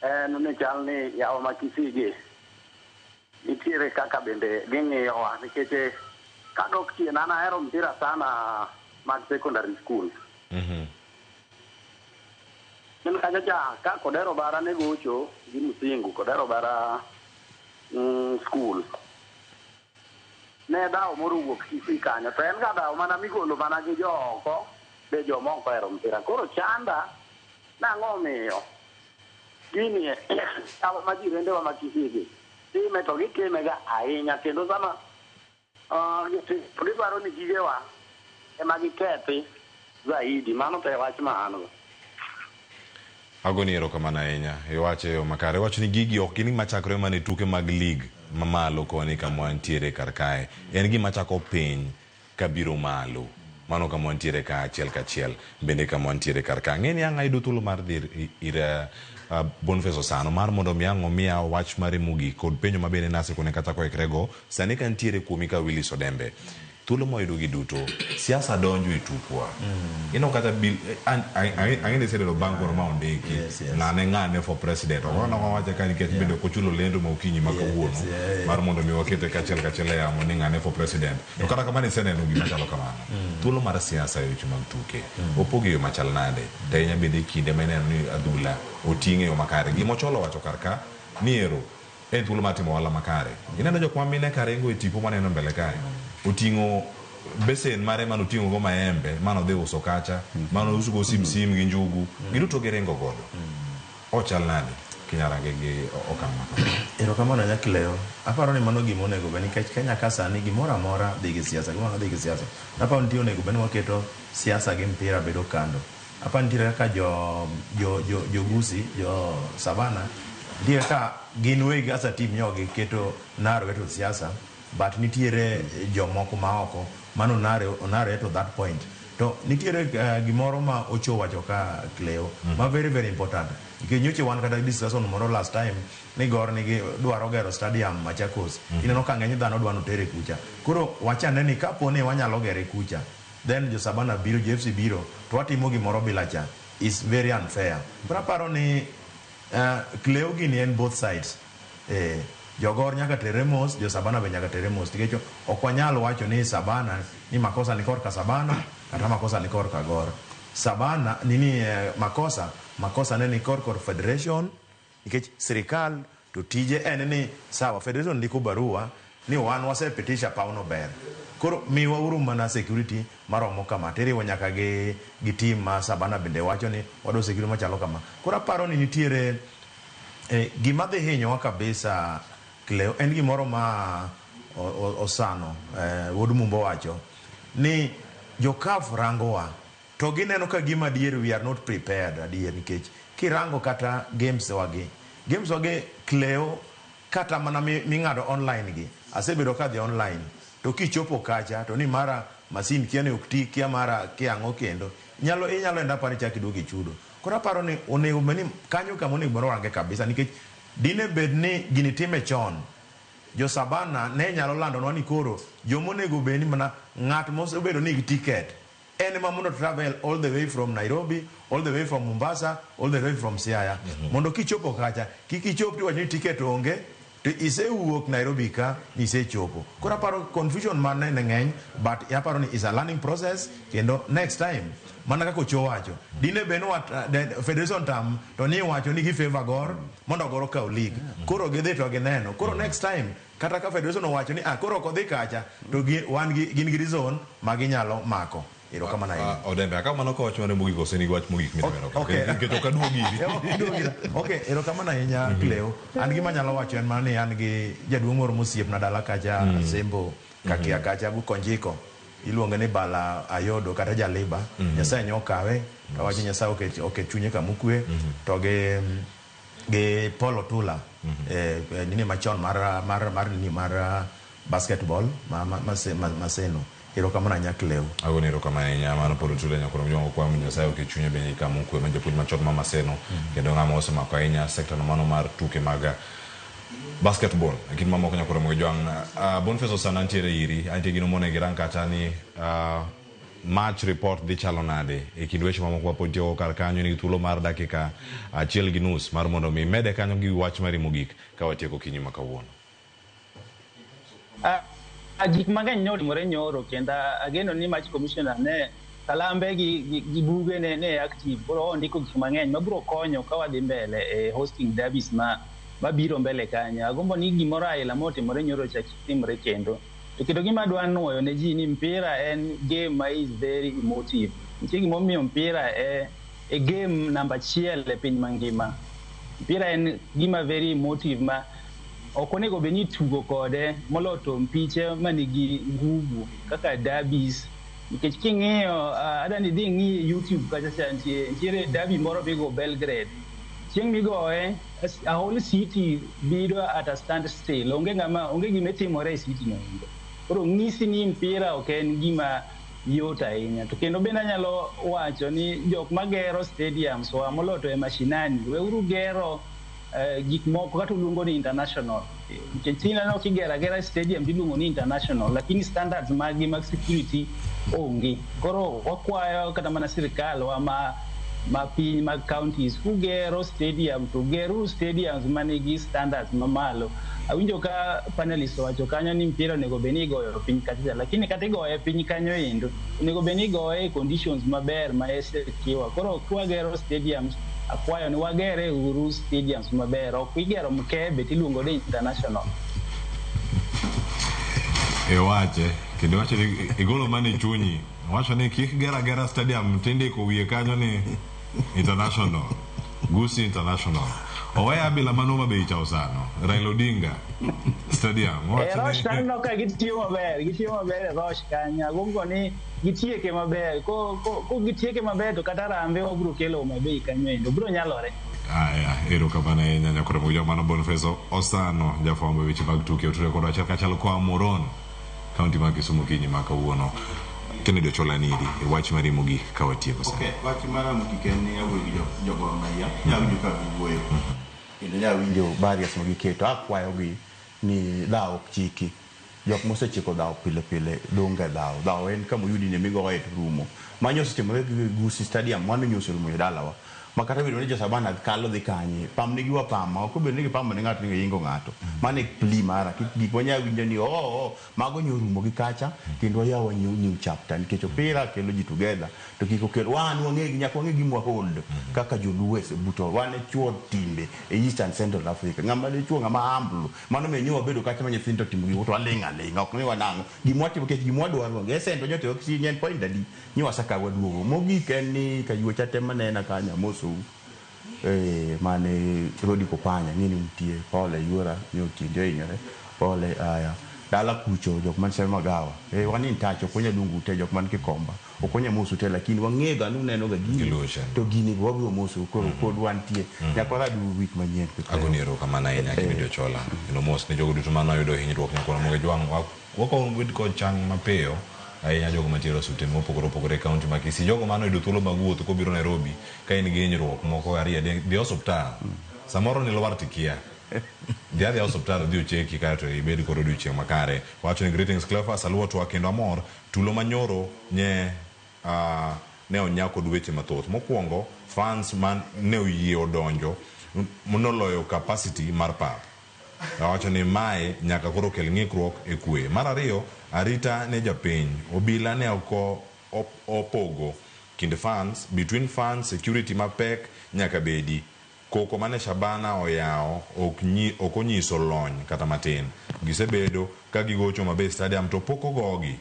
[SPEAKER 6] en ni chal ni yawa ma Kisii gi nitiere kaka bende ging'iyowa nikech kadok chien an ahero mpira sana mag secondary school. En kacha cha ka Kodero Bara ne gocho gi Musingu, Kodero Bara school. Ne dhawo moro owuok Kisii kanyo, to en ga dhawo mana migolo mana gi jo oko, be joma ok ohero mpira. Koro chanda nang'o omiyo gini yawa ma jirendewa ma Kisii gi time to gitime ga ahinya kendo sama to gidwaro ni gigewa ema gikethi zaidi. Mano to e wach ma an go.
[SPEAKER 1] Agoni erokamano ahinya. Iwacho e yo makare. Iwacho ni gigi ok gin gima chakore mana e tuke mag league mamalo koni kama wantiere kar kae. En gima chako piny kabiro malo. Mano kama wantiere ka achiel kachiel bende kama wantiere kar ka. Ang'e ni ang' ayudo thuolo mar dhi ir Boniface Osano mar mondo mi ang' omiya wach mare mogik kod penjo ma bende nasekone kata koikrego sani ka nitiere kuomi ka Willis Odembe. Thuolo mwayudo gi duto, siasa donjo e tukwa. Ineno kata bil, ang'e ni iseneno bango moro ma ondiki, ng'ane ng'ane for president. Ok waneno wawache ka nikech bende ok ochulo lendo ma okinyi ma kawuono mar mondo mi wakete kachiel kachiel e yamo ni ng'ane for president. To kata kamano iseneno gima chalo kamano. Thuolo mar siasa e weche mag tuke opogo e yo machal nade? To ahinya bende e kinde ma ineno ni adhula oting' e yo makare. Gima Ochola owacho kar ka ni ero en thuolo mar timo ohala makare. Ineno jok ma mine ka ringo e tipo maneno mbele kae. Oting'o besen mare mane oting'o go maembe mane odhi uso kacha, mane ouso go simsim gi njugu, giduto giringo godo. Ochal nade kinyarange gi okang' ma kamano?
[SPEAKER 2] Erokamano Nyakleo. Aparo ni mano gima onego bed nikech Kenya ka sani gimoro amora dhi gi siasa, gimoro amora dhi gi siasa. Aparo ni onego bed ni waketo siasa gi mpira bedo kando. Aparo nitiere kaka jo Gusii, jo Savana, nitie kaka gin wegi as a team nyo giketo narrow to siasa, but nitiere jomoko ma oko mano onare to that point. To nitiere gimoro ma Ocho wacho ka Cleo, ma very very important. Nikech nyocha wan kata discussion moro last time ni Gor nigi dwaro gero stadium Machakos. Ineno ka ng'eny dhano dwa notere kucha. Koro wachane ni kapo ni wanyalo gere kucha, then jo Savana biro, jo FC biro, to watimo gimoro bila cha. Is very unfair. Koro aparo ni Cleo gini en both sides. Jogor nyaka tere mos, jo Savana be nyaka tere mos. Nikech ok wanyal wacho ni Savana ni makosa ni korka Savana kata makosa ni korka Gor. Savana nini makosa ne ni korka federation nikech sirikal to tije en ni sawa federation ndiko barua ni wan wasepitisha pawno ber. Koro miwa uru mana security maromo kama tiriwo nyaka gi team ma Savana bende wacho ni wadwa security machalo kama. Koro aparo ni nitiere gima dhi hinyowa kabisa Cleo en gimoro ma Osano wuod Mumbo wacho ni jo CAF rangowa to gineno ka gima adier we are not prepared adier nikech kirango kata games wagi Cleo kata mana ming'ado online gi asebedo kadhi online to kichopo kacha to ni mara masin kia ni ok ti kia mara kia ang'o kendo inyalo enda pare chak iduogo ichudo. Koro aparo ni onego bed ni kanyo kama onego bed ni orange kabisa nikech dine bed ni gini time chon jo Savana ne nyalo landonwa ni koro jomonego bed ni mana ng'at mosebedo ni gi ticket en ema mondo travel all the way from Nairobi, all the way from Mombasa, all the way from Siaya. Mondo kichopo kacha kik ichop tiwacho ni ticket onge. To isewuok Nairobi ka isechopo. Koro aparo confusion man ne ng'eny, but aparo ni is a learning process kendo next time mana kaka Ocho wacho dine bed ni federation tam to ni wacho ni gi favor Gor mondo Gor okaw league. Koro gidhi to gineno. Koro next time kata ka federation owacho ni ah koro ok odhi kacha to wan gi gin gi reason ma ginyalo mako. Erokamano ahinya.
[SPEAKER 1] Odembe, akaw mano ka wach mare mogik ose nigi wach mogik midwaro.
[SPEAKER 2] Okay.
[SPEAKER 1] Nikech ok aduogi iri.
[SPEAKER 2] Ok, erokamano ahinya Cleo. An gima anyalo wacho en mana ni an gi jaduong' moro mosiepna dala kacha Asembo Kakia kacha Bukonjiko. Iluonge ni Bala Ayodo kata Jaliba. Nyasaye nyokawe. To awacho Nyasaye oket chunye kamokwe. To gi Paul Otula. Nini machon mar nini mar basketball Maseno. Erokamano ahinya Cleo.
[SPEAKER 1] Agoni erokamano ahinya mano Paul Otula nyakoro mjong'o kwa Nyasaye oket chunye bende kamokwe ma japuonj machon ma Maseno kendo ng'ama osemako ahinya sekta no mano mar tuke mag basketball e kind mamoko nyakoro Mojwang'. Boniface Osana ntiere iri, antie gino monego irang kacha ni match report dhi chalo nade e kind weche mamoko mapod tiyogo kar kanyo. Nigi thuolo mar dakika 1.5 mar mondo mi mede kanyo gi wach mari mogik ka watieko okinyi ma kawuono.
[SPEAKER 3] Gik mang'eny ne otimore nyoro kendo ageno ni match commissioner ne kalambe gi buge ne active koro ondiko gik mang'eny mabiro konyo ka wadhi mbele e hosting derbies ma mabiro mbele kanyo. Agombo ni gimoro aila motimore nyoro cha kik timre kendo. To kendo gima adwa nuoyo ne ji ni mpira en game ma is very emotive. Nitie gimomiyo mpira e game namba 1 e piny mangima. Mpira en gima very emotive ma ok onego bed ni itugo kode moloyo to mpiche manigi nguvu kaka derbies. Nikech king'iyo adwa ni idhi ing'i YouTube kacha cha nitiere derby moro migo Belgrade. Chieng' migoye a whole city bedo at a standstill. Onge ng'ama onge gima timore e city no endo. Koro ng'isi ni mpira ok en gima yot ahinya. To kendo bende anyalo wacho ni jok magero stadiums wa moloyo to e mashinani, weuru gero gik moko kata uluongo ni international. Nikech ineno kigero agera stadium tiluongo ni international, lakini standards maggi mag security onge. Koro wakwayo kata mana sirikal wa ma piny mag counties kugero stadium to geruru stadiums manigi standards mamalo. Awinjo ka panelist owacho kanyo ni mpira onego bed ni igoyo piny kacha, lakini kata igoye piny kanyo endo onego bed ni igoye e conditions maber ma secure. Koro kwagero stadiums akwayo ni wagere uru stadiums maber, ok igero mkebe tiluongo ni international.
[SPEAKER 1] Iwache kendo iwacho ni igolo mana e chunyi. Wacho ni kik ger agera stadium tindiko wiye kanyo ni international, Gusii International. Oweya abila mano Homa Bay cha Osano, Raila Odinga Stadium.
[SPEAKER 3] E Rosh kanyo ka gitiyo maber, gitiyo maber e Rosh kanyo. Agombo ni gitieke maber. Ko gitieke maber to kata Harambee wabiro kelo Homa Bay kanyo endo. Biro nyalore.
[SPEAKER 1] Aya, erokamano ahinya nyakoro Mojwang' mano Boniface Osano, jafwambo e weche mag tuke otudore kodwa achiel kachiel koa Muron, kaunti mar Kisumu kinyi ma kawuono. Kennedy Ochola niri e wach mari mogik ka watieko sani.
[SPEAKER 4] Okay, wach mara mogik en ni awuoyo gi jo Gor Mahia, nyawinjo ka giwuoyo. Kendo nyawinjo barriers ma giketo, akwayogi ni dhawo ok chiki. Jok mosechiko dhawo pile pile dong' e dhawo. Dhawo en kama oyudi ni migoye to rumo. Mano osetimore gi Gusii Stadium, mano nyoso orumo e dalawa. Ma kata obedo ni jo Shabana kalo dhi kanye, pam nigi wapama, ok obedo ni gipamo ne ng'ato ni gihingo ng'ato. Mano e plea mara, gik manya winjo ni oh, mago nyo orumo gi kacha, kendo wayaw a new chapter, nikech opira kelo ji together, to kik okel, wan wang'e nyaka wang'e gima hold kaka joluo e buto, wan e chuo timbe e East and Central Africa. Ng'ama dichuo, ng'ama humble, mano miyo nyo wabedo kacha ma nyithindo timo gik to waling' aling'a, ok ni wanang'o. Gima watimo nikech gima wadwaro onge. Essence to nyote ok si en point adi, ni wasekawo waduogo. Mogik en ni kayuocha te manena kanyo amosou. Mane Rodi Kopanya ng'e ni nitie, pole yuora ni otiendi ohinyore, pole aya. Dala kucho jok man Seme Magawa, wan in touch, ok wanyal luongo ute jok man Kikomba, ok wanyal moso ute, lakini wang'eyo ga ni uneno ga gini, to gini be wabiro moso, koro pod wantie. Nyaka warad week manyien.
[SPEAKER 1] Agoni erokamano ahinya Kennedy Ochola. Kendo mos ne jogo duto mane oyudo hinyruok nyakoro Mojwang'. Wakwayo ubed kod chang mapiyo ahinya jogo mantiere e osiptende mopogore opogore e kaunti ma Kisii. Jogo mane oyudo thuolo mag wuotho kobiro Nairobi ka in gi hinyruok moko ariyo adek, dhi e osiptal. Samoro nilwar tikia. Dhi adhiya osiptal odhi ocheki kaeto ibed kod odiochieng' makare. Wacho ni greetings Cleophas, aluwo twak kendo amor. Tulo manyoro nye ne onya kod weche mathoth. Mokwongo, fans man ne oyie odonjo noloyo capacity mar pap. Owacho ni mae nyaka koro kel ng'ikruok e kwe. Mar ariyo, arita ne japiny. Obila ne ok opogo kind fans, between fans, security mapek nyaka bedi. Koko mane Shabana oyawo ok onyiso lony kata matin. Gisebedo ka gigocho Mabei Stadium to pok ogogi.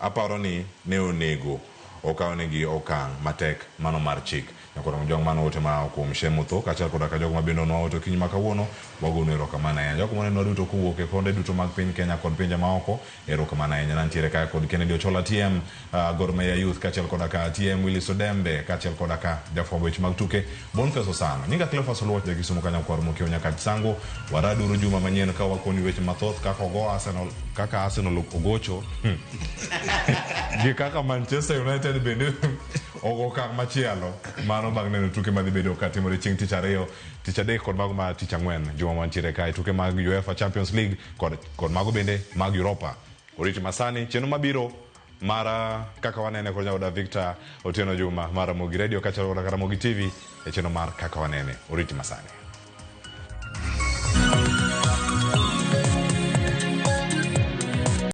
[SPEAKER 1] Aparo ni ne onego okawnegi okang' matek mano mar chik. Nyakoro Mjong mano ote ma kuom Shemutho kaachiel koda ka jogo ma bende onwa ote okinyi ma kawuono wagonu erokamano ahinya. Jogo manenwa duto kowuok e konde duto mag piny Kenya kod pinje maoko erokamano ahinya. Nantiere kae kod Kennedy Ochola TM Gor Mahia Youth kaachiel koda ka TM Willis Odembe kaachiel koda ka jafwambo weche mag tuke Boniface Osano. Nyinga Cleophas Oluoch ja Kisumu kanyo kwar mokiewo nyaka Sango. Waraduru juma manyien ka wakoni weche mathoth kaka ogo Arsenal kaka Arsenal ogocho gi kaka Manchester United bende ogo okang' machielo mano bang' neno tuke madhi bedo katimore chieng' tich ariyo tich adek kod mago ma tich ang'wen juma mantiere kae tuke mag UEFA Champions League kod mago bende mag Europa. Oriti masani chenro mabiro mara kaka wanene kod nyaoda Victor Otieno Juma mar Ramogi Radio kaachiel koda Ramogi TV e chenro mar kaka wanene. Oriti masani.